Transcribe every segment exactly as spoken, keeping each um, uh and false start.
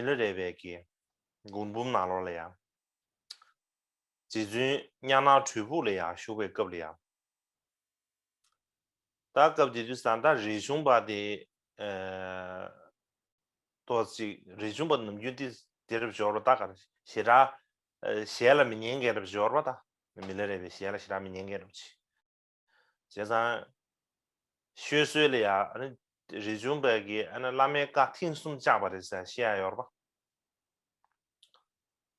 ལ་རས་པའི་གི་མགུར་འབུམ་ནང་ལོགས་ལ་ཡང་། རྗེ་བཙུན་གཉའ་ནང་གྲོལ་ཕུག་ལ་ཡང་བཞུགས་པའི་སྐབས་ལ་ཡང་། ད་སྐབས་དེ་དུས་ཙང་ད་རས་ཆུང་པ་དེ། ཨ། ཏོག་ཙམ་རས་ཆུང་པ་ནམ་རྒྱུན་དེ་དེ་རབ་སྦྱོར་བ་ད་ག་རེ་ཞེ་དྲག་ཨ། གཞས་ལ་མི་ཉན་མཁན་རབ་སྦྱོར་བ་ད། མི་ལ་རས་པའི་གཞས་ལ་ཞེ་དྲག་མི་ཉན་མཁན་རབ་ཅིག་བྱས་ཙང་། ཤོད་སྲོལ་ལ་ཡང་ཨ་ནི་རས་ཆུང་པ་གིས་ཨ་ནི་བླ་མའི་བཀའ་ཐེངས་གསུམ་བཅག་པ་རེད་ཟེར་བཤད་ཡ་ཡོད་རེད་པ།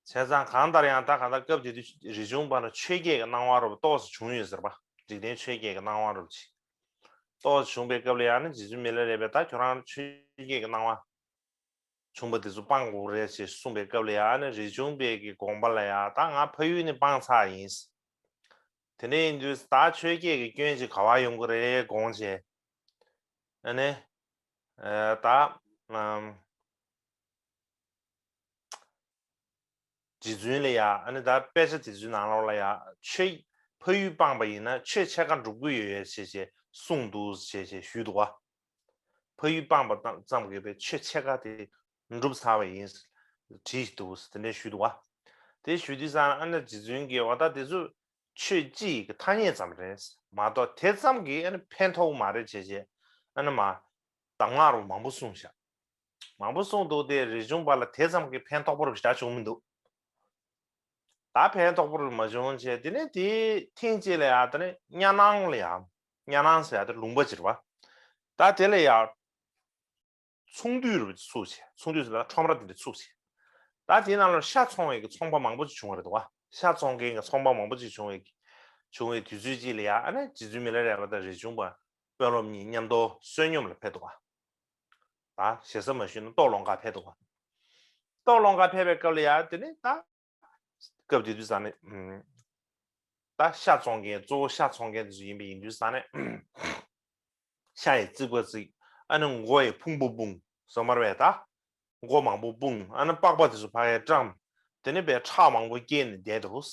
བྱས་ཙང་གང་ལྟར་ཡང་ད་གང་ལྟར་སྐབས་དེ་དུས་རས་ཆུང་པ་ལ་ཆོས་བརྒྱད་ཀྱི་སྣང་བ་རབ་ཏོག་ཙམ་བྱུང་ཡོད་ཟེར་པ། འཇིག་རྟེན་ཆོས་བརྒྱད་ཀྱི་སྣང་བ་རབ་ཅིག་ཏོག་ཙམ་བྱུང་པའི་སྐབས་ལ་ཡང་ཨ་ནི་རྗེ་བཙུན་མི་ལ་རས་པས་ད་ཁྱོད་རང་ཆོས་བརྒྱད་ཀྱི་སྣང་བ་བྱུང་བ་དེ་ཚོ་སྤང་དགོས་རེད་ཅེས་གསུངས་པའི་སྐབས་ལ་ཡང་ཨ་ནི་རས་ཆུང་པའི་གི་དགོངས་པ་ལ་ཡང་ད་ང་ཕ་ཡུལ་ནས་སྤངས་ཚར་ཡིན། དེ་འདྲ་ཡིན་དུས་ད་ཆོས་བརྒྱད་ཀྱི་སྐྱོན་ཅིག་ག་བ་ཡོང་གི་རེད་དགོངས་བྱས། ཨ་ནི། ཨ། ད། ཨམ། རྗེ་བཙུན་ལ་ཡང་ཨ་ནི་ད་དཔེ་ཆ་དེ་ཚོའི་ནང་ལོགས་ལ་ཡང་ཆོས་ཕ་ཡུལ་སྤངས་པ་ཡིན་ན་ཆོས་ཕྱེད་ཀ་འགྲུབ་ཀྱི་ཡོད་ཡོད་ཅེས་ཅེས་གསུངས་འདུག་ཅེས་ཅེས་ཞུས་འདུག་བ། ཕ་ཡུལ་སྤངས་པ་ཙམ་གྱིས་པའི་ཆོས་ཕྱེད་ཀ་དེ་འགྲུབ་ཚར་བ་ཡིན། བྲིས་འདུག་དེ་འདྲ་ཞུས་འདུག་བ། དེ་ཞུས་དུས་ཙང་ཨ་ནི་རྗེ་བཙུན་གྱིས་འོ་ད་དེ་ཚོ་ཆོས་སྤྱི་ཡི་གི་ཐ་སྙད་ཙམ་རེད་མ་གཏོགས་དེ་ཙམ་གྱིས་ཨ་ནི་ཕན་ཐོགས་མ་རེད་ཅེས་ཅེས་ཨ་ནི་མ་གདམས་ངག་རུ་མང་པོ་གསུངས་ཤག་མང་པོ་གསུངས་འདུག་སྟེ་རས་ཆུང་པ་ལ་དེ་ཙམ་གྱིས་ཕན་ཐོགས་པོ་རུ་ཞེ་དྲག་བྱུང་མི་འདུག་ད་ཕན་ཐོགས་པོ་རུ་མ་བྱུང་བྱས་དེ་ནས་དེ་ཐེངས་གཅིག་ལ་ཡང་དེ་ནས་གཉའ་ནང་ལ་ཡང་གཉའ་ནང་ཟེར་ཡ་དེ་ལུང་པ་ཅིག་རེད་བ། ད་དེ་ལ་ཡང་ཚོང་འདུས་རུ་ཚུགས་བྱས་ཚོང་འདུས་ཟེར་ན་ཁྲོམ་ར་དེ་འདྲ་ཚུགས་བྱས། ད་དེའི་ནང་ལ་ཤ་ཚོང་བའི་གི་ཚོང་པ་མང་པོ་ཅིག་བྱུང་བ་རེད་འདུག་བ། ཤ་ཚོང་མཁན་གྱི་ཚོང་པ་མང་པོ་ཅིག་བྱུང་བའི་བྱུང་བའི་དུས་ཚོད་ཅིག་ལ་ཡང་ཨ་ནི་རྗེ་བཙུན་མི་ལ་རས་པ་དང་རས་ཆུང་པ་དཔོན་སློབ་གཉིས་མཉམ་དུ་བསོད་སྙོམས་ལ་ཕེབས་འདུག་བ། ད་ཞེ་ས་མ་ཞུས་ན་ལྟོ་སློང་ག་ཕེབས་འདུག་བ། ལྟོ་སློང་ག་ཕེབས་པའི་སྐབས་ལ་ཡང་དེ་ནི་ད་སྐབས་དེ་དུས་ཙང་ནས་ད་ཤ་ཚོང་མཁན་གཙོ་བོ་ཤ་ཚོང་མཁན་དེ་ཚོ་ཡིན་པ་ཡིན་དུས་ཙང་ནས། ཤ་ཡི་རྩིག་པ་རྩིག་ཨ་ནི་མགོ་ཡི་ཕུང་པོ་སྤུངས་སོ་མར་བས་ད། མགོ་མང་པོ་སྤུངས་ཨ་ནི་པགས་པ་དེ་ཚོ་ཕ་གིར་བཀྲམ། དེ་ནས་པའི་ཁྲག་མང་པོ་སྐྱེས་ནས་བསྡད་འདུག་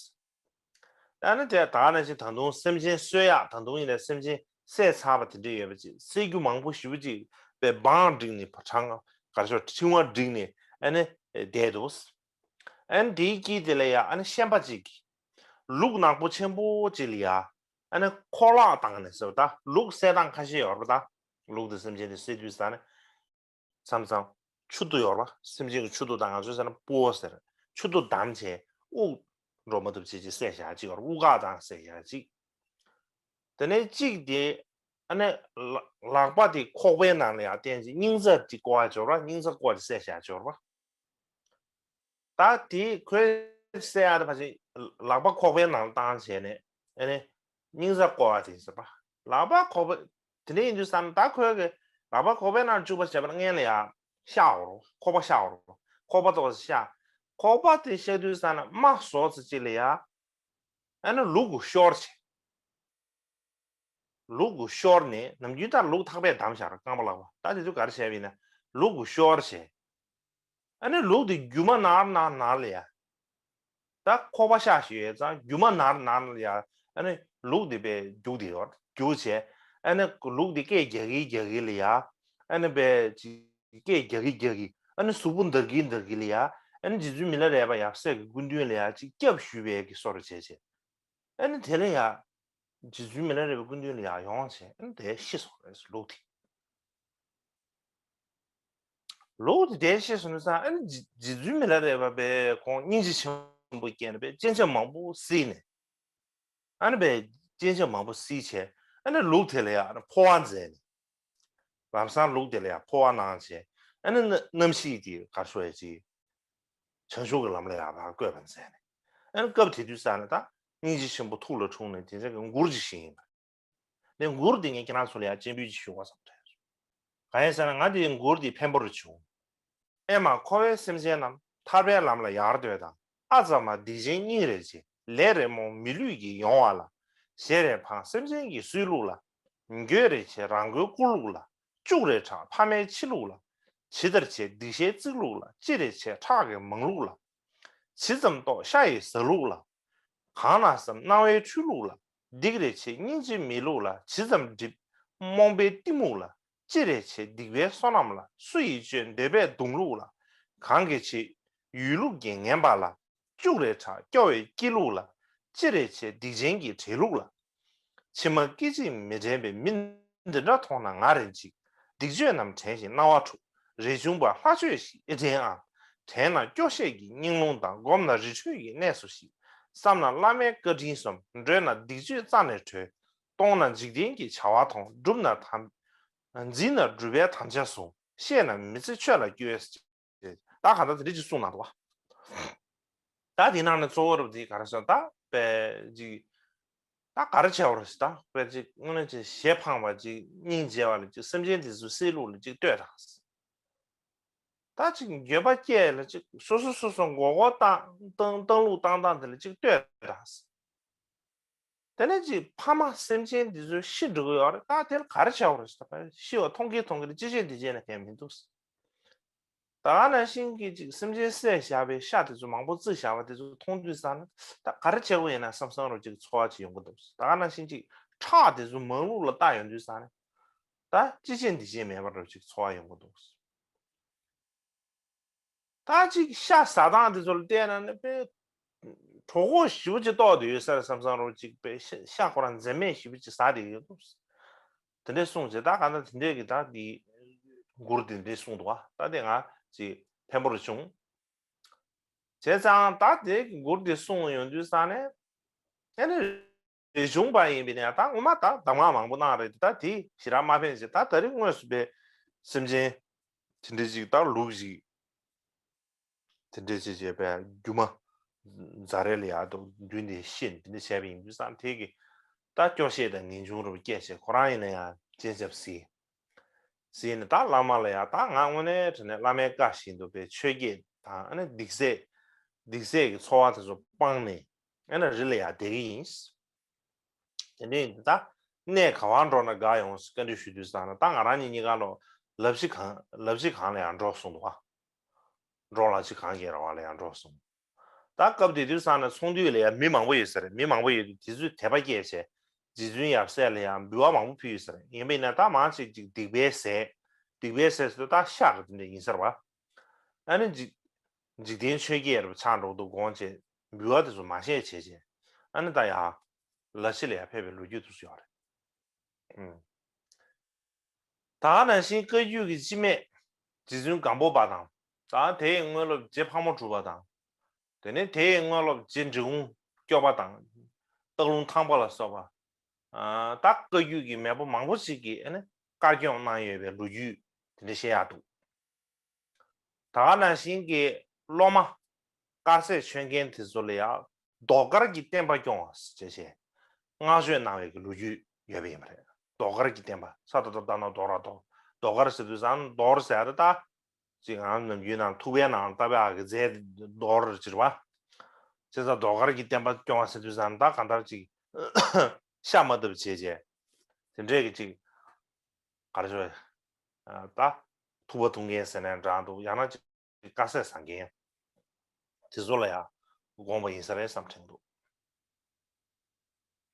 ཨ་ནི་དེ་ད་ནང་བཞིན་ད་དུང་སེམས་ཅན་གསོད་ཡག་ད་དུང་ཡིན་ན་སེམས་ཅན་བསད་ཚར་བ་དེ་འདྲ་ཡོད་པ་ཅིག་བསད་རྒྱུ་མང་པོ་ཞེ་པོ་ཅིག་པའི་སྦང་བསྒྲིགས་ནས་བྲང་གར་ཤོར་ཕྲེང་བ་བསྒྲིགས་ནས་ཨ་ནི་བསྡད་འདུག་ཨ་ནི་དེའི་དཀྱིལ་དེ་ལ་ཡ་ཨ་ནི་ཤན་པ་ཅིག་གིས་ལུག་ནག་པོ་ཆེན་པོ་ཅིག་ལ་ཡ། ཨ་ནི་ཁོག་ལག་བཏང་ནས་ཟེར་བ་ད་ལུག་བསད་སྟངས་ཁ་ཤས་ཡོད་རེད་པ། ད་ལུག་དེ་སེམས་ཅན་དེ་བསད་དུས་ཙང་ནས་མཚམས་མཚམས་མཆུ་ཏོ་ཡོད་རེད་པ། སེམས་ཅན་གྱི་མཆུ་ཏོ་དང་ང་ཚོའི་ཟེར་ན་སྤུ་བོ་ཟེར་མཆུ་ཏོ་བསྡམས་བྱས་དབུགས་འགྲོ་མ་ཐུབ་བྱས་བྱས་བསད་བཞག་ཅིག་ཡོད་རེད། དབུགས་འགག་བཏང་བསད་བཞག་ཅིག་དེ་ནས་གཅིག་དེ་ཨ་ནི་ལག་པ་དེ་ཁོག་པའི་ནང་ལ་ཡར་བསྟན་བྱས་སྙིང་རྩ་དེ་བཀོག་ཡ་ཅིག་ཡོད་རེད་པ། སྙིང་རྩ་བཀོག་བྱས་བསད་བཞག་ཅིག་ཡོད་རེད་པ། ད་དེ་ཁོས་བསད་ཡ་དེ་ཕལ་ཆེར་ལག་པ་ཁོག་པའི་ནང་བཏང་བྱས་ནས་ཨ་ནི་སྙིང་རྩ་བཀོག་ཡ་དེ་ཟེར་བ། ལག་པ་ཁོག་པ་དེ་འདྲ་ཡིན་དུས་ཙང་ད་ཁོས་གི་ལག་པ་ཁོག་པའི་ནང་བཅུག་པ་བྱས་པ་ན་སྔོན་ལ་ཡ་ཤ་འོར་ཁོག་པ་ཤ་འོར་ཁོག་པ་ཏོག་ཙམ་ཤ་ཁོག་པ་དེ་ཤ་དུས་ཙང་ན་རྨ་ཟོག་ཙམ་ཅིག་ལ་ཡ་ཨ་ནི་ལུག་གུ་ཤོར་བྱས། ལུག་གུ་ཤོར་ནས་ནམ་རྒྱུན་ལྟར་ལུག་ཐག་པས་བསྡམས་བཞག་རྐང་པ་ལག་པ། ད་དེ་ཚོ་ག་རེ་བྱས་པ་ཡིན་ན་ལུག་གུ་ཤོར་བྱས། ཨ་ནི་ལུག་དེ་རྒྱུ་མ་ནར་ནར་ནར་ལ་ཡ། ད་ཁོག་པ་ཤ་ཞིག་ཡོད་ཙང་རྒྱུ་མ་ནར་ནར་ལ་ཡ། ཨ་ནི་ལུག་དེ་པས་རྒྱུག་དེ་ཡོད་རྒྱུག་བྱས། ཨ་ནི་ལུག་དེ་སྐད་རྒྱག་གི་རྒྱག་གི་ལ་ཡ། ཨ་ནི་པས་སྐད་རྒྱག་གི་རྒྱག་གི་ཨ་ནི་གཟུགས་པོ་འདར་གི་འདར་གི་ལ་ཡ། ཨ་ནི་རྗེ་བཙུན་མི་ལ་རས་པ་ཡབ་སྲས་ཀྱི་སྐུ་མདུན་ལ་ཡ་ཅིག་སྐྱབས་ཞུས་པའི་གི་བཟོ་འདྲ་བྱས་བྱས། ཨ་ནི་དེ་ལ་ཡ། རྗེ་བཙུན་མི་ལ་རས་པའི་སྐུ་མདུན་ལ་ཡར་ཡོང་བྱས་ཨ་ནི་དེ་ཤི་སོང་རེད་ལུག་དེ། ལུག་དེ་དེ་ཤི་སོང་དུས་ཙང་ཨ་ནི་རྗེ་རྗེ་བཙུན་མི་ལ་རས་པ་པས་ཁོང་སྙིང་རྗེ་ཆེན་པོ་སྐྱེས་ནས་པས་སྤྱན་ཆབ་མང་པོ་བསིལ་ནས། ཨ་ནི་པས་སྤྱན་ཆབ་མང་པོ་བསིལ་བྱས་ཨ་ནི་ལུག་དེ་ལ་ཡ་ཨ་ནི་འཕོ་བ་མཛད་ནས། ལམ་སང་ལུག་དེ་ལ་ཡ་འཕོ་བ་གནང་བྱས་ཨ་ནི་རྣམ་ཤེས་དེ་གར་སོང་ཡ་ཅིག་བྱང་ཆུབ་ཀྱི་ལམ་ལ་ཡར་ཕར་བཀོད་པ་མཛད་ནས། ཨ་ནི་སྐབས་དེ་དུས་ཙང་ནས་ད་སྙིང་རྗེ་ཆེན་པོ་ཐུགས་ལ་འཁྲུངས་ནས་དེ་འདྲ་གི་མགུར་ཅིག་བཞེངས་ཡིན་པ་རེད། དེ་མགུར་དེ་ངས་ཁྱེད་རང་ཚོ་ལ་ཡང་སྤྱན་འབུལ་ཅིག་ཞུ་དགོས་བསམ་ཐལ། གང་ཡིན་ཟེར་ན་ང་དེའི་མགུར་དེ་ཕན་པོ་རུ་བྱུང་། ཨེ་མ་འཁོར་བའི་སེམས་ཅན་རྣམས་ཐར་པའི་ལམ་ལ་ཡར་སྡོད་དང་། ཨ་ཙ་མ་སྡིག་ཅན་སྙིང་རེ་རྗེ་ལས་རེ་མོངས་མི་ལུས་ཀྱིས་ཡོང་བ་ལ། གཞན་རེ་ཕངས་སེམས་ཅན་གྱི་སྲོལ་ལུགས་ལ། འགྱོད་རེ་ཆེ་རང་མགོའི་སྐུ་ལུགས་ལ། སྐྱུག་རེ་ཁྲག་ཕ་མའི་ཕྱི་ལུགས་ལ། ཇི་ལྟར་ཆེ་སྡིག་བཤགས་བརྩི་ལུགས་ལ། ཅི་རེ་ཆེ་ཁྲག་གི་མང་ལུགས་ལ། ཇི་ཙམ་ལྟོགས་ཤ་ཡི་ཟ་ལུགས་ལ། གང་ན་བསམ་སྣང་བའི་འཁྲུལ་ལུགས་ལ། སྡིག་རེ་ཆེ་སྙིང་རྗེ་མེད་ལུགས་ལ། ཇི་ཙམ་འགྲིབ་རྨོངས་པའི་གཏི་མུག་ལ། ཅི་རེ་ཆེ་སྡིག་པའི་བསོད་ནམས་ལ། སུ་ཡིས་བཅོས་འདོད་པས་གདུང་ལུགས་ལ། གང་གི་ཆེད། ཡུལ་ལུགས་ཀྱིས་ངན་པ་ལ། སྐྱུག་རེ་བྲག་སྐྱོ་བའི་སྐྱིད་ལུགས་ལ། ཅི་རེ་ཆེ་སྡིག་ཅན་གྱི་བྲེལ་ལུགས་ལ། ཕྱི་མ་སྐད་ཅིག་མི་དྲན་པའི་མི་འདི་འདྲ་མཐོང་ན་ང་རེ་འཇིགས། སྡིག་སྤྱོད་རྣམས་དྲན་ཞིང་རྣ་བ་འཁྲུག་རེ་བྱུང་པ་ལྷ་ཆོས་ཤིག་ཨེ་དྲན་ཨང་། དྲན་ན་སྐྱོ་ཤས་ཀྱི་སྙིང་རླུང་དང་། བསྒོམས་ན་རི་ཁྲོད་ཀྱི་གནས་སུ་ཞིག་བསམ་ན་བླ་མའི་བཀའ་དྲིན་སོམས། འགྲོལ་ན་སྡིག་སྤྱོད་རྩ་ནས་གྲོལ། གཏོང་ན་འཇིག་རྟེན་གྱི་བྱ་བ་ཐོང་། སྒྲུབ་ན་དམ། འཛིན་ན་སྒྲུབ་པའི་དམ་བཅའ་བཟུང་། བཤད་ན་མི་ཚེ་ཆོས་ལ་སྐྱོལ། ད་ག་ད་དེ་འདྲ་ཅིག་གསུངས་གནང་འདུག་བ། ད་དེ་ནང་ནས་གཙོ་བོ་རུ་དེ་ག་རེ་ཟེར་ད་དཔེ་ཅིག་ད་ག་རེ་བྱས་པ་རེད་ཟེར་ད་དཔེ་ཅིག་དངོས་གནས་ཅིག་ཞེ་ཕངས་པ་ཅིག་སྙིང་རྗེ་བ་ལ་ཅིག་སེམས་ཅན་དེ་ཚོའི་སྲིད་ལུགས་ལ་ཅིག་ལྟོས་དང་། ད་ཅིག་འགྱོད་པ་སྐྱེས་ལ་ཅིག་སོ་སོ་སོ་སོ་མགོ་སྐོར་བཏང་བཏང་བཏང་ལུགས་བཏང་སྟངས་དེ་ལ་ཅིག་ལྟོས་དང་། དེ་ནས་ཅིག་ཕ་མ་སེམས་ཅན་འདི་ཚོ་ཤི་འགྲོ་གི་ཡོད་རེད། ད་དེ་ལ་ག་རེ་བྱ་བ་རེད་ཟེར་བ། ཤི་བ་མཐོང་གིན་མཐོང་གིན་ཅི་བྱེད་འདི་བྱེད་ན་གལ་མི་འདུག་ད་ག་ནང་བཞིན་གྱི་ཅིག་སེམས་ཅན་བསད་བཞག་པའི་ཤ་དེ་ཚོ་མང་པོ་བརྩིགས་བཞག་པ་དེ་ཚོ་མཐོང་དུས་ཙང་ནས་ད་ག་རེ་བྱེད་དགོས་ཡིན་ན་བསམ་བསམ་རོ་ཅིག་ཚོར་བ་ཅིག་ཡོང་གི་འདུག་ད་ག་ནང་བཞིན་ཅིག་ཁྲག་དེ་ཚོ་མང་ལུགས་ལ་བལྟ་ཡོང་དུས་ཙང་ནས་ད་ཅི་བྱེད་འདི་བྱེད་མེད་པ་རོ་ཅིག་ཚོར་བ་ཡོང་གི་འདུག་ད་ཅིག་ཤ་ཟ་སྟངས་དེ་ཚོ་ལ་བལྟས་ན་ནི་དཔེ་གྲོད་ཁོག་ཞེ་པོ་ཅིག་ལྟོགས་བསྡད་ཡོད་ས་རེད་བསམ་བསམ་རོ་ཅིག་དཔེ་ཤ་ཤ་ཁོ་རང་འཛེམ་མེད་ཞེ་པོ་ཅིག་ཟ་བསྡད་ཡོད་འདུག་དེ་འདྲས་གསུངས་བྱས་ད་ག་ད་དེ་འདྲས་ཀྱི་ད་དེ་མགུར་དེ་འདྲས་གསུངས་འདུག་བ། ད་དེ་ང་ཅིག་ཕན་པོ་རུ་བྱུང་། བྱས་ཙང་ད་དེ་གི་མགུར་དེ་གསུངས་ཡོང་དུས་ཙང་ནས་ཨེ་ནི་རེ་བྱུང་པ་ཡིན་པས་ན་ད་ངོ་མ་ད་གདམས་ངག་མང་པོ་གནང་རེད། ད་དེ་ཞེ་དྲག་མ་ཕན་ཞེ་ད་ད་རེས་དངོས་སུ་པའི་སེམས་ཅན་དེ་འདྲས་ཅིག་ད་ལུག་ཅིག་དེ་འདྲས་ཅིག་བྱས་པའི་རྒྱུ་མ་རྫ་རས་ལ་ཡག་འདུག་མདུན་དེ་ཤེས་དེ་འདྲས་བྱས་པ་ཡིན་དུས་ཙང་དེ་གི་ད་སྐྱོ་ཤས་དང་ངེས་འབྱུང་རུ་སྐྱེས་བྱས་ཁོ་རང་ཡིན་ན་ཡང་སྤྱན་ཆབ་སྲིད་སྲིད་ནས་ད་བླ་མ་ལ་ཡང་ད་ང་དངོས་གནས་དྲན་ནས་བླ་མའི་བཀའ་བཞིན་དུ་པའི་ཆོས་བརྒྱད་དང་ཨ་ནི་སྡིག་སྲེད་སྡིག་སྲེད་ཀྱི་ཚོར་བ་དེ་ཚོ་སྤངས་ནས་ཨ་ནི་རི་ལ་ཡང་བསྡད་ཀྱི་ཡིན། དེ་འདྲ་ཡིན་དུས་ད་གནས་ག་བར་འགྲོ་ན་དགའ་ཡོང་བཀའ་འདྲི་ཞུ་དུས་ཙང་ན་ད་ང་རང་གཉིས་གཉིས་ཀ་ལོ་ལབ་གཞི་གང་ལབ་གཞི་གང་ལ་ཡང་འགྲོ་གསུངས་འདུག་ཨ། འགྲོ་ལབ་གཞི་གང་གི་ར་བ་ལ་ཡང་འགྲོ་གསུངས། ད་སྐབས་དེ་དུས་ཙང་ན་ཚོང་འདུས་ལ་ཡང་མི་མང་པོ་ཡོད་ས་རེད། མི་མང་པོ་ཡོད་དུས་དེ་ཚོས་དད་པ་སྐྱེས་བྱས་རྗེ་བཙུན་ཡབ་སྲས་ལ་ཡང་འབུལ་བ་མང་པོ་ཕུལ་ཡོད་ས་རེད། ཡིན་པས་ན་ད་མང་ཆེ་ཅིག་སྡིག་པའི་ཟས་སྡིག་པའི་ཟས་ཟེར་དུས་ད་ཤ་རུ་དེ་འདྲ་ཡིན་ས་རེད་བ། ཨ་ནི་འཇིག་འཇིག་རྟེན་ཆོས་བརྒྱད་རུ་ཆགས་འགྲོ་འདུག་དགོངས་བྱས་འབུལ་བ་དེ་ཚོ་མ་བཞེས་བྱས་བྱས་ཨ་ནི་ད་ཡང་ལ་ཕྱི་ལ་ཡང་ཕེབས་པའི་ལོ་རྒྱུས་དེ་ཚོ་ཡོད་རེད། ཨུམ། ད་ག་ནང་བཞིན་བཀའ་བརྒྱུད་ཀྱི་སྤྱི་མེས་རྗེ་བཙུན་སྒམ་པོ་པ་དང་། ད་དེའི་དངོས་སློབ་རྗེ་ཕག་མོ་གྲུ་པ་དང་། དེ་ནས་དེའི་དངོས་སློབ་རྗེ་འབྲི་གུང་སྐྱོབ་པ་དང་། སྟག་ལུང་ཐང་པ་ལ་སོགས་པ། ཨ་ད་བཀའ་བརྒྱུད་ཀྱི་མེས་པོ་མང་པོ་ཞིག་གིས་ཨ་ནི་དཀར་སྐྱོང་གནང་ཡོད་པའི་ལོ་རྒྱུས་དེ་འདྲ་བཤད་ཡག་འདུག་ད་ག་ནང་བཞིན་གྱི་སློབ་མ་དཀར་ཟས་མཆོད་མཁན་དེ་ཚོ་ལ་ཡང་ཟློས་གར་གྱི་བསྟན་པ་སྐྱོང་བ་ཞེས་བྱས་བསྔགས་བརྗོད་གནང་བའི་གི་ལོ་རྒྱུས་ཡོད་པ་ཡིན་པ་རེད། ཟློས་གར་གྱི་བསྟན་པ་ས་ད་ད་ད་ན་རྡོ་ར་རྡོ་ཟློས་གར་ཟེར་དུས་ཙང་རྡོར་ཟེར་ཡ་དེ་ད་ཅིག་ང་ནམ་རྒྱུན་ནང་ཐུག་པའི་ནང་ལྟ་བའི་ཨ་གི་རྫས་རྡོར་ཅིར་བ། བྱས་ཙང་ཟློས་གར་གྱི་བསྟན་པ་སྐྱོང་བ་ཟེར་དུས་ཙང་ད་གང་ལྟར་ཅིག་ཤ་མ་བཏབ་བྱས་བྱས་དེ་འདྲས་ཀྱི་ཅིག་ག་རེ་ཞུ། ད་ཐུག་པ་འཐུང་མཁན་ཟེར་ནའང་འདྲ་འདུག་ཡང་ན་དཀའ་ཟས་ཟ་མཁན་དེ་ཚོ་ལ་ཡང་དགོངས་པ་ཡིན་ས་རེད་བསམ་དྲན་འདུག་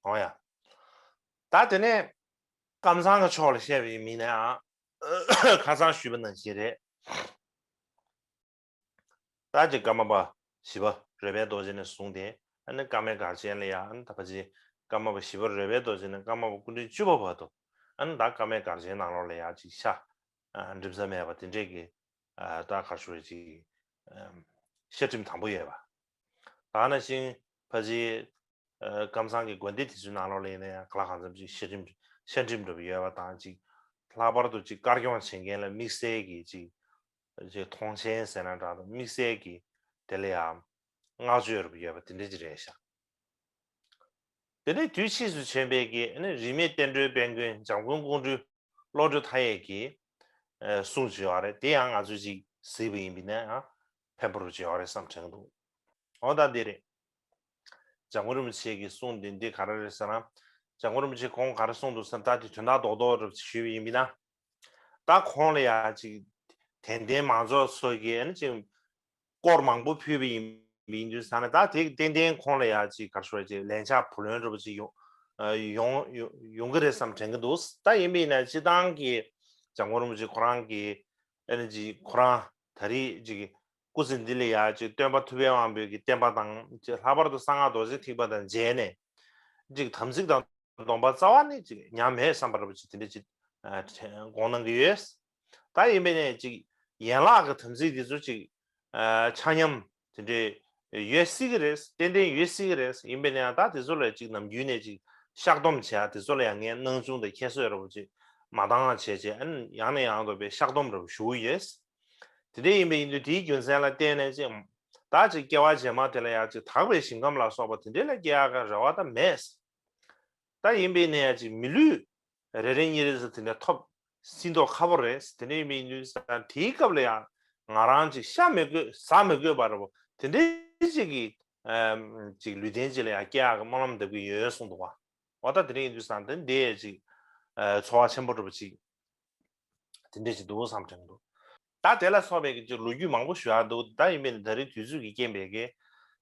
འོ་ཡ། ད་དེ་ནས་ཀམ་ཚང་གི་ཕྱོགས་ལ་བཤད་པ་ཡིན་མིན་ནའང་ཁ་སང་ཞུས་པ་ནང་བཞིན་རེད། ད་ཅིག་ཀརྨ་པ་བཞི་པ་རོལ་པའི་རྡོ་རྗེ་ནས་བཟུང་སྟེ་ཨ་ནི་ཀརྨའི་གར་ཆེན་ལ་ཡང་ཨ་ནི་ད་ཕ་ཅིག་ཀརྨ་པ་བཞི་པ་རོལ་པའི་རྡོ་རྗེ་ནས་ཀརྨ་པ་སྐུ་ཕྲེང་བཅུ་པ་བར་དུ་ཨ་ནི་ད་ཀརྨའི་གར་ཆེན་ནང་ལོགས་ལ་ཡང་ཅིག་ཤ་འགྲིམ་ས་མེད་པ་དེ་འདྲས་ཀྱི་ད་གར་ཞུ་རེ་ཅིག་ཤ་འགྲིམ་དང་པོ་ཡོད་པ། ད་ནང་བཞིན་ཕ་ཅིག་ཀམ་ཚང་གི་དགོན་སྡེ་དེ་ཚོའི་ནང་ལོགས་ལ་ཡིན་ན་ཡང་ག་ལ་གང་འཚམ་ཅིག་ཤ་འགྲིམ་ཤ་འགྲིམ་འདྲ་པོ་ཡོད་པ་དང་ཅིག་ལྷག་པར་དུ་ཅིག་དཀར་སྐྱོང་བྱེད་མཁན་ལ་དམིགས་བསལ་གྱི་ཅིག་ཅིག་མཐོང་ཆེན་ཟེར་ན་འདྲ་འདུག་དམིགས་བསལ་གྱི་དེ་ལ་ཡང་བསྔགས་བརྗོད་རུ་ཡོད་པ་དེ་འདྲ་ཅིག་རེད་ཤག་དེ་ནས་དུས་ཕྱིས་སུ་བྱོན་པའི་གི་ནི་རིས་མེད་བསྟན་འགྲོའི་དཔལ་མགོན་འཇམ་མགོན་ཀོང་སྤྲུལ་བློ་གྲོས་མཐའ་ཡས་ཀྱི་གསུང་བྱས་པ་རེད། དེ་ཡང་ང་ཚོས་ཅིག་གཟིགས་པ་ཡིན་པས་ན་ཡང་ཕན་པོ་རུ་བྱས་པ་རེད་བསམ་དྲན་འདུག་འོ་ད་འདི་རེད། འཇམ་མགོན་རིན་པོ་ཆེ་གི་གསུང་འདི་འདི་ག་རེ་རེད་ཟེར་ན། འཇམ་མགོན་རིན་པོ་ཆེ་ཁོང་ག་རེ་གསུངས་འདུག་ཟེར་ན་ད་དེ་དོན་དག་རྡོག་རྡོག་རུ་ཞུས་པ་ཡིན་པས་ན། ད་ཁོང་ལ་ཡང་ཅིག་དད་ལྡན་མང་ཚོགས་ཚོ་གིས་ཨ་ནི་ཅིག་སྐོར་མང་པོ་ཕུལ་བ་ཡིན་ཡིན་དུས་ཙང་ནས་ད་དེ་ཏན་ཏན་ཁོང་ལ་ཡང་ཅིག་ག་རེ་ཞུ་རེད་ཅིག་ལན་ཆགས་བུ་ལོན་འདྲ་པོ་ཅིག་ཡོང་ཡོང་ཡོང་ཡོང་གི་རེད་བསམ་དྲན་གྱི་འདུག་ད་ཡིན་པས་ན་སྤྱིར་བཏང་གི་འཇམ་མགོན་རིན་པོ་ཆེ་ཁོ་རང་གི་ཨ་ནི་ཅིག་ཁོ་རང་ད་རེས་ཅིག་ སྐུ་ཚེ་འདི་ལ་ཡ་ཅིག་སྟོན་པ་ཐུབ་པའི་དབང་པོའི་གི་བསྟན་པ་དང་ཅིག་ལྷག་པར་དུ་གསང་སྔགས་རྡོ་རྗེ་ཐེག་པ་དང་མཇལ་ནས་ཅིག་དམ་ཚིག་དང་སྡོམ་པ་རྩ་བ་ནས་ཅིག་ཉམས་མེད་བསམ་པ་འདྲ་པོ་ཅིག་དེ་འདྲ་ཅིག་དགོངས་གནང་གི་ཡོད། ད་ཡིན་པས་ནས་ཅིག་ཡན་ལག་གི་དམ་ཚིག་འདི་ཚོ་ཅིག་ཆ་མཉམ་དེ་འདྲའི་ཡོད་སྲིད་ཀྱི་རེད། ཏན་ཏན་ཡོད་སྲིད་ཀྱི་རེད། ཡིན་པས་ན་ཡང་ད་དེ་ཚོ་ལ་ཅིག་ནམ་རྒྱུན་ནས་ཅིག་བཤགས་སྡོམ་བྱས། དེ་ཚོ་ལ་ཡང་ངས་སྣང་ཆུང་དང་ཁྱད་གསོད་འདྲ་པོ་ཅིག་མ་བཏང་བྱས་བྱས། ཨ་ནི་ཡང་ནས་ཡང་དུ་བའི་བཤགས་སྡོམ་འདྲ་པོ་ཞུ་གི་ཡོད། དེ་འདྲ་ཡིན་པས་ཡིན་དུས་དེའི་རྒྱུ་མཚན་ལ་བརྟེན་ནས་ཅིག་ད་ཅིག་སྐྱེ་བ་རྗེས་མ་དེ་ལ་ཡང་ཅིག་དག་པའི་ཞིང་ཁམས་ལ་སོགས་པ་དེ་འདྲ་ལ་སྐྱེ་ཡག་གི་རེ་བ་ད་མེད། ད་ཡིན་པས་ན་ཡང་ཅིག་མི་ལུས་རེ་རེ་གཉིས་རེ་ཟེར་དེ་འདྲ་ཐོབ་སྲིད་མདོག་ཁ་པོ་རེད། དེ་འདྲ་ཡིན་པའི་དུས་ཙང་དེའི་སྐབས་ལ་ཡང་ང་རང་ཅིག་ཤ་མི་དགོས་ཟ་མི་དགོས་པ་རེད་པོ། དེ་འདྲའི་ཅིག་གི་ཨམ་ཅིག་ལུས་རྟེན་ཅིག་ལ་ཡང་སྐྱེ་ཡག་གི་སྨོན་ལམ་འདེབས་ཀྱི་ཡོད་གསུངས་འདུག་པ། འོ་ད་དེ་འདྲ་ཡིན་དུས་ཙང་དེ་འདྲའི་ཅིག་ཨ་ཚོར་བ་ཆེན་པོ་འདྲ་པོ་ཅིག་དེ་འདྲ་ཅིག་འདུག་བསམ་དྲན་འདུག་ད་དེ་ལ་སོགས་པའི་ཅིག་ལོ་རྒྱུས་མང་པོ་ཞུ་ཡག་འདུག་ད་ཡིན་པས་ན་ད་རེས་དུས་ཚོད་ཀྱི་རྐྱེན་པས་ཀྱི་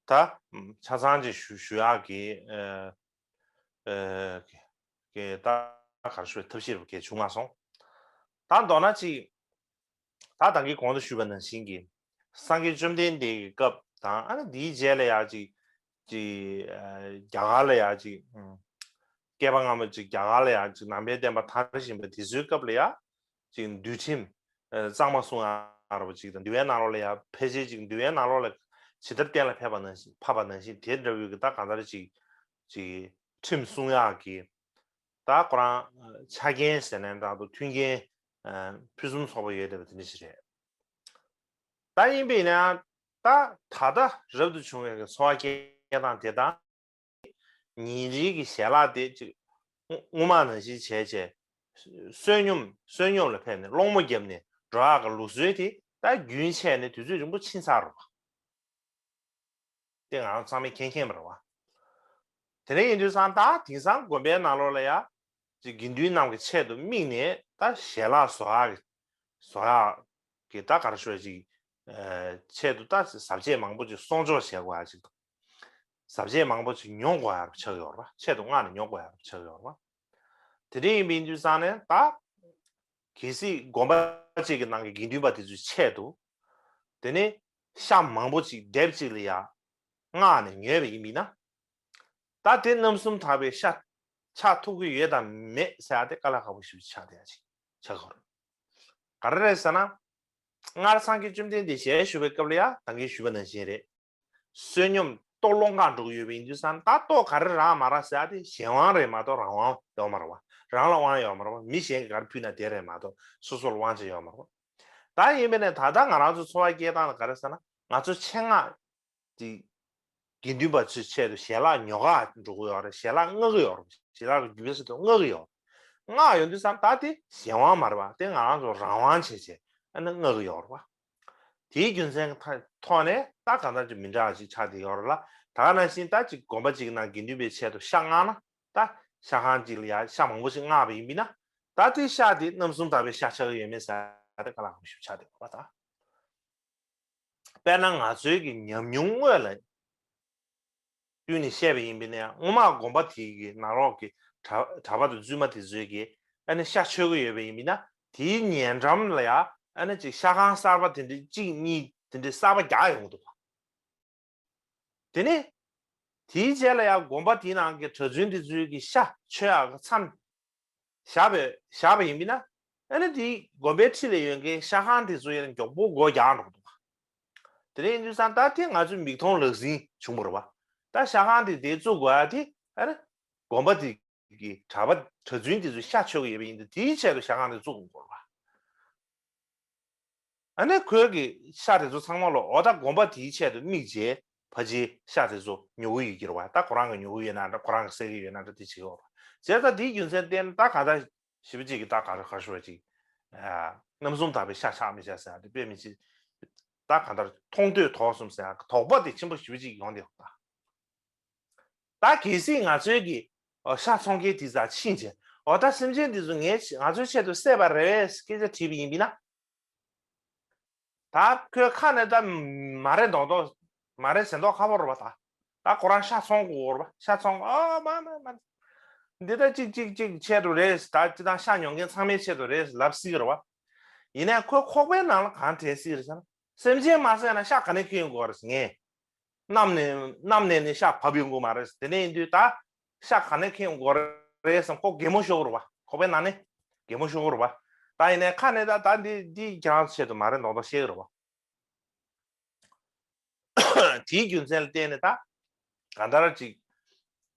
ད་ཆ་ཚང་ཅིག་ཞུ་ཞུ་ཡག་གི་ཨ། ཨེ། ཀྱི་ད་ག་རེ་ཞུ་བའི་ཐབས་ཤེས་རུ་གས་བྱུང་མ་སོང་། ད་མདོར་ན་ཅིག་ད་ད་གིན་གོང་དུ་ཞུས་པ་ནང་བཞིན་གྱི་སངས་རྒྱས་བཅོམ་ལྡན་འདས་ཀྱི་སྐབས་དང་ཨ་ནི་དེའི་རྗེས་ལ་ཡང་ཅིག་ཅིག་ཨ་རྒྱ་གར་ལ་ཡང་ཅིག་ཨུམ་བསྐལ་པ་སྔ་མ་ཅིག་རྒྱ་གར་ལ་ཡང་ཅིག་ནང་པའི་བསྟན་པ་དར་བཞིན་པ་དེ་ཚོའི་སྐབས་ལ་ཡང་ཅིག་འདུལ་ཁྲིམས་ཨ་གཙང་མ་སྲུང་ཡག་ར་བ་ཅིག་དང་འདུལ་བའི་ནང་ལོགས་ལ་ཡང་ཕལ་ཆེར་ཅིག་འདུལ་བའི་ནང་ལོགས་ལ་ཇི་ལྟར་གཏན་ལ་ཕེབས་པ་ནང་བཞིན་ཕབ་པ་ནང་བཞིན་དེ་འདྲ་བོའི་གི་ད་གང་ལྟར་ཅིག་ཅིག་ཁྲིམས་སྲུང་ཡག་གི་ད་ཁོ་རང་ཆ་རྐྱེན་ཟེར་ནའང་འདྲ་འདུག་མཐུན་རྐྱེན་ཕུན་སུམ་ཚོགས་པ་ཡོད་བསྡད་པ་དེ་འདྲ་ཞིག་རེད། ད་ཡིན་པས་ན་ད་ད་ལྟ་རབ་ཏུ་བྱུང་བའི་གི་འཚོ་བ་སྐྱེལ་སྟངས་དེ་དང་ཉིན་རེའི་གི་ཞལ་ལག་དེ་ཅིག་སྔོན་མ་ནང་བཞིན་བྱས་བྱས་བསོད་སྙོམས་བསོད་སྙོམས་ལ་ཕེབས་ནས་སློང་མོ་བརྒྱབ་ནས་འགྲོ་ཡག་གི་ལུགས་སྲོལ་དེ་ད་རྒྱུན་ཆད་ནས་དུས་ཚོད་རིང་པོ་ཕྱིན་ཚར་རེད་པ། དེ་ང་རང་ཚང་མས་མཁྱེན་མཁྱེན་པ་རེད་པ། དེ་འདྲ་ཡིན་དུས་ཙང་ད་དེང་སང་དགོན་པའི་ནང་ལོགས་ལ་ཡ་ཅིག་དགེ་འདུན་རྣམས་ཀྱི་ཆེད་དུ་དམིགས་ནས་ད་ཞལ་ལག་བཟོ་ཡག་གི་བཟོ་ཡག་གི་ད་ག་རེ་ཞུ་ཡ་ཅིག་ཨ་ཆེད་དུ་ད་ཟབ་ཆས་མང་པོ་ཅིག་སྲུང་སྐྱོབ་བྱེད་དགོས་ཡ་ཅིག་དང་། ཟབ་ཆས་མང་པོ་ཅིག་ཉོ་དགོས་ཡ་ཆགས་ཡོད་རེད་པ། ཆེད་དུ་མངགས་ནས་ཉོ་དགོས་ཡ་ཆགས་ཡོད་རེད་པ། དེ་འདྲ་ཡིན་པའི་དུས་ཙང་ནས་ད་གལ་སྲིད་དགོན་པ་གཅིག་གི་ནང་གི་དགེ་འདུན་པ་དེ་ཚོའི་ཆེད་དུ་དེ་ནས་ཤ་མང་པོ་ཅིག་སྡེབ་གཅིག་ལ་ཡ་མངགས་ནས་ཉོས་པ་ཡིན་པས་ན། ད་དེ་རྣམ་གསུམ་དག་པའི་ཤ་ཆགས་ཐུབ་ཀྱི་ཡོད་དམ་མེད་ཟེར་ཡ་དེ་དཀའ་ལས་ཁག་པོ་ཞེ་པོ་ཆགས་བསྡད་ཡ་ཅིག་ཆགས་ཀྱི་ཡོད་རེད། ག་རེ་རེད་ཟེར་ན། སྔར་སངས་རྒྱས་བཅོམ་ལྡན་འདས་ཞལ་བཞུགས་པའི་སྐབས་ལ་ཡ་ད་གིན་ཞུས་པ་ནང་བཞིན་རེད། བསོད་སྙོམས་ལྟོ་སློང་གར་འགྲོ་གི་ཡོད་པ་ཡིན་དུས་ཙང་ད་ལྟོ་ག་རེ་རག་མ་རག་ཟེར་ཡ་དེ་གཞན་དབང་རེད་མ་གཏོགས་རང་དབང་ཡོད་མ་རེད་པ། རང་ལ་དབང་ཡོད་མ་རེད་པ། མི་གཞན་གྱིས་ག་རེ་ཕུལ་ན་དེ་རེད་མ་གཏོགས་སོ་སོ་ལ་དབང་ཆ་ཡོད་མ་རེད་པ། ད་ཡིན་པས་ན་ད་ལྟ་ང་རང་ཚོ་འཚོ་བ་སྐྱེལ་སྟངས་ལ་ག་རེ་ཟེར་ན་ང་ཚོ་ཆེད་མངགས་ཀྱི་དགེ་འདུན་པ་ཚོའི་ཆེད་དུ་ཞལ་ལག་ཉོ་གར་འགྲོ་གི་ཡོད་རེད། ཞལ་ལག་མངག་གི་ཡོད་རེད། ཞལ་ལག་གི་རྒྱུ་སྤུས་ཟེར་དུས་མངག་གི་ཡོད། མངགས་ཡོང་དུས་ཙང་ད་དེ་གཞན་དབང་མ་རེད་པ། དེ་ང་རང་ཚོ་རང་དབང་བྱས་བྱས་ཨ་ནི་མངག་གི་ཡོད་རེད་པ། དེའི་རྒྱུ་མཚན་གྱི་ཐོག་ནས་ད་གང་ལྟར་ཅིག་མི་འདྲ་བ་ཅིག་ཆགས་བསྡད་ཡོད་རེད་ལ། ད་ག་ནང་བཞིན་ད་ཅིག་དགོན་པ་ཅིག་ནང་དགེ་འདུན་པའི་ཆེད་དུ་ཤ་མངགས་ན། ད་ཤ་ཁང་ཅིག་ལ་ཡ་ཤ་མང་པོ་ཞིག་མངགས་པ་ཡིན་པས་ན། ད་དེ་ཤ་དེ་རྣམ་གསུམ་དག་པའི་ཤ་ཆགས་ཀྱི་ཡོད་མེད་ཟེར་ཡ་དེ་དཀའ་ལས་ཁག་པོ་ཞིག་ཆགས་བསྡད་ཡོད་པ་ད། དཔེར་ན་ང་ཚོའི་གི་ཉམས་མྱོང་དངོས་ལ་བསྟུན་ནས་བཤད་པ་ཡིན་པས་ན། སྔོན་མ་དགོན་པ་དེ་གི་ནང་ལོགས་ཀྱི་གྲྭ་གྲྭ་པ་དང་བཙུན་མ་དེ་ཚོའི་གི་ཨ་ནི་ཤ་མཆོད་ཀྱི་ཡོད་པ་ཡིན་པས་ན། དེའི་ཉེ་འགྲམ་ལ་ཡ་ཨ་ནི་ཅིག་ཤ་ཁང་གསར་པ་དེ་འདྲའི་གཅིག་གཉིས་དེ་འདྲའི་གསར་པ་རྒྱག་ཡོང་གི་འདུག་པ། དེ་ནས་དེའི་རྗེས་ལ་ཡང་དགོན་པ་དེའི་ནང་གི་གྲྭ་བཙུན་དེ་ཚོའི་གི་ཤ་མཆོད་ཡག་གི་མཚམས་བཞག་པའི་བཞག་པ་ཡིན་པས་ན། ཨ་ནི་དེའི་དགོན་པའི་འཁྲིས་ལ་ཡོད་མཁན་ཤ་ཁང་དེ་ཚོ་ཡང་མགྱོགས་པོ་སྒོ་རྒྱག་འགྲོ་གི་འདུག་ག་དེ་འདྲ་ཡིན་དུས་ཙང་ད་དེ་ང་ཚོའི་མིག་མཐོང་ལག་ཟིན་བྱུང་བ་རེད་པ། ད་ཤ་ཁང་དེ་དེ་བཙུགས་དགོས་ཡ་དེ་ཨ་ནི་དགོན་པ་དེ་གི་གྲྭ་པ་གྲྭ་བཙུན་དེ་ཚོས་ཤ་མཆོད་ཀྱི་ཡོད་པ་ཡིན་དུས་དེའི་ཆེད་དུ་ཤ་ཁང་དེ་བཙུགས་དགོས་རེད་པ། ཨ་ནི་ཁོའི་གི་ཤ་དེ་ཚོ་ཚང་མ་ལོ་འོ་ད་དགོན་པ་དེའི་ཆེད་དུ་དམིགས་བྱས་ཕལ་ཆེར་ཤ་དེ་ཚོ་ཉོ་གི་ཡོད་ཀྱི་རེད་པ། ད་ཁོ་རང་གི་ཉོ་གི་ཡོད་ན་འདྲ། ཁོ་རང་གི་ཟ་གི་ཡོད་ན་འདྲ། དེ་བྱེད་ཀྱི་ཡོད་རེད་པ། བྱས་ཙང་དེའི་རྒྱུ་མཚན་བརྟེན་ད་ག་ད་ཞེ་པོ་ཅིག་གི་ད་ག་རེ་ག་རེ་ཞུ་བ་ཅིག་ཨ་རྣམ་གསུམ་དག་པའི་ཤ་ཆགས་མི་ཆགས་ཟེར་ཡ་དེ་དཔེ་མི་སྲིད། ད་ག་ད་མཐོང་ཐོས་དོགས་གསུམ་ཟེར་ཡ་དོགས་པ་དེ་ཆེན་པོ་ཞེ་པོ་ཅིག་ཡོང་བསྡད་ཡོད་པ། ད་གལ་སྲིད་ང་ཚོའི་གི་ཨོ་ཤ་ཚོང་མཁན་དེ་ཚོ་ཕྱིན་བྱས་ཨོ་ད་སེམས་ཅན་འདི་ཚོ་ངས་ང་ཚོའི་ཆེད་དུ་བསད་པ་རེད་པས་སྐད་ཆ་དྲིས་པ་ཡིན་པས་ན། ད་ཁོའི་ཁ་ནས་ད་མ་རེད་མདོག་མདོག་མ་རེད་ཟེར་མདོག་ཁ་པོ་རེད་པ། ད་ད་ཁོ་རང་ཤ་ཚོང་དགོས་རེད་པ། ཤ་ཚོང་ཨོ་མ་མ་མ་འདི་ད་ཅིག་ཅིག་ཅིག་ཆེད་དུ་རེད། ད་ཅི་ད་ཤ་ཉོ་མཁན་ཚང་མའི་ཆེད་དུ་རེད་ལབ་སྲིད་རེད་པ། ཡིན་ནའི་ཁོའི་ཁོག་པའི་ནང་ལ་གང་དྲན་སྲིད་རེད་ཟེར་ན། སེམས་ཅན་མ་བསད་ན་ཤ་ག་ནས་ཁྱེར་ཡོང་དགོས་རེད་ངས། གནམ་ནས་གནམ་ནས་ནི་ཤ་བབས་ཡོང་གི་མ་རེད། དེ་ནས་ཡིན་དུས་ད་ཤ་ག་ནས་ཁྱེར་ཡོང་དགོས་རེད་བསམ་ཁོ་གད་མོ་ཤོར་གི་རེད་བ། ཁོག་པའི་ནང་ནས་གད་མོ་ཤོར་གི་རེད་བ། ད་ཡིན་ནའི་ཁ་ནས་ད་ད་འདི་འདི་ཁྱེད་རང་ཚོ་ཆེད་དུ་མ་རེད་མདོག་མདོག་བཤད་གི་རེད་བ། དེའི་རྒྱུ་མཚན་ལ་བརྟེན་ནས་ད་གང་ལྟར་ཅིག་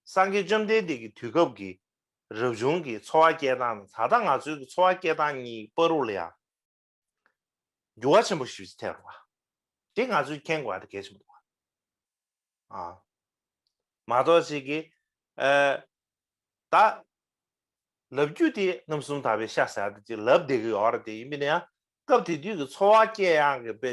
སངས་རྒྱས་བཅོམ་ལྡན་འདས་ཀྱི་དུས་སྐབས་ཀྱི་རབ་བྱུང་གི་འཚོ་བ་སྐྱེལ་སྟངས་དང་ད་ལྟ་ང་ཚོའི་གི་འཚོ་བ་སྐྱེལ་སྟངས་གཉིས་བར་དུ་ལ་ཡང་འགྱུར་བ་ཆེན་པོ་ཞིག་ཐེབས་རེད་བ། དེ་ང་ཚོས་མཁྱེན་དགོས་པ་དེ་གལ་ཆེན་པོ་འདུག་བ། ཨ། མ་གཏོགས་ཅིག་གིས་ཨ། ད་ལབ་རྒྱུ་དེ་རྣམ་གསུམ་དག་པའི་ཤ་ཟ་ཡ་དེ་ཅིག་ལབ་བསྡད་ཀྱི་ཡོད་རེད། དེ་ཡིན་པ་ཡིན་ན་ཡང་སྐབས་དེ་དུས་ཀྱི་འཚོ་བ་སྐྱེལ་ཡག་གི་དཔེ་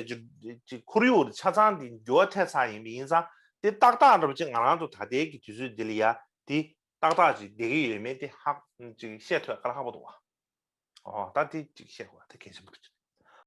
ཅིག་ཁོར་ཡུག་ཆ་ཚང་དེ་འགྱུར་བ་ཐེབས་ཚར་ཡིན་པ་ཡིན་ཙང་དེ་ཏག་ཏག་འདྲ་པོ་ཅིག་ང་རང་ཚོ་ད་ལྟའི་གི་དུས་ཚོད་འདི་ལ་ཡ་དེ་ཏག་ཏག་ཅིག་བསྡད་ཀྱི་ཡོད་མེད་དེ་ཧ་ཅིག་བཤད་ཐུབ་ཡ་དཀའ་ལས་ཁག་པོ་འདུག་བ། ཨོ་ད་དེ་ཅིག་བཤད་དགོས་པ་དེ་གལ་ཆེན་པོ་འདུག